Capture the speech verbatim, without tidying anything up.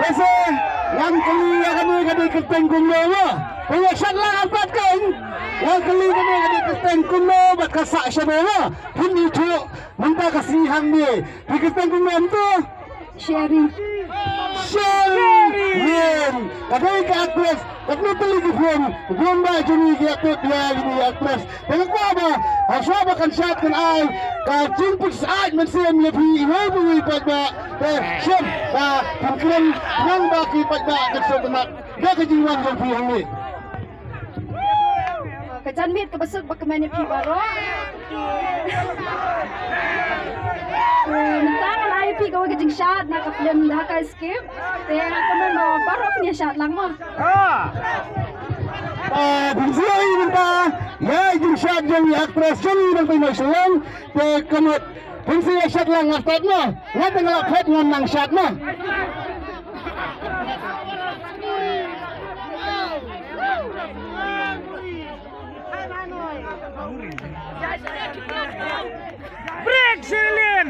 Lehse ngan kylli ïa kane ka dei kyrteng kumno mo. Phi ïa shad lang artat kein. Ngan kylli kane ka dei kyrteng kumno bad ka sah shano mo. Phin ïathuh mynta ka sngi hangne. Phi kyrteng kumno em to? Sherry. Sherry Lin. Ka dei ka actress. Katno tylli ki film kumba jong ngi ki ïa pep ïa kine ki actress. Te nga kwah ba hashwa ba kan shad kan ai ka jingpynsyaid mynsiem ïa phi iwei pa iwei paidbah. Te shem ba phin kren khnang ba ki paidbah kan sngewtynnat da ka jingwan jong phi hangne. Ka janmiet kaba suk ba kmen ïa phi baroh. Mynta ngan ai ïa phi kawei ka jingshad na ka film The Hakai Skip. Te nga kmen ba baroh phin ïa shad lang mo. Ah, pynshai mynta ïa i jingshad jong i actress jong i nongpynmoi Shillong. Te ka mut pynshai ïa shad lang nga start mo. Nga te nga la phet ngan nang shad mo. Break, Sherlyn!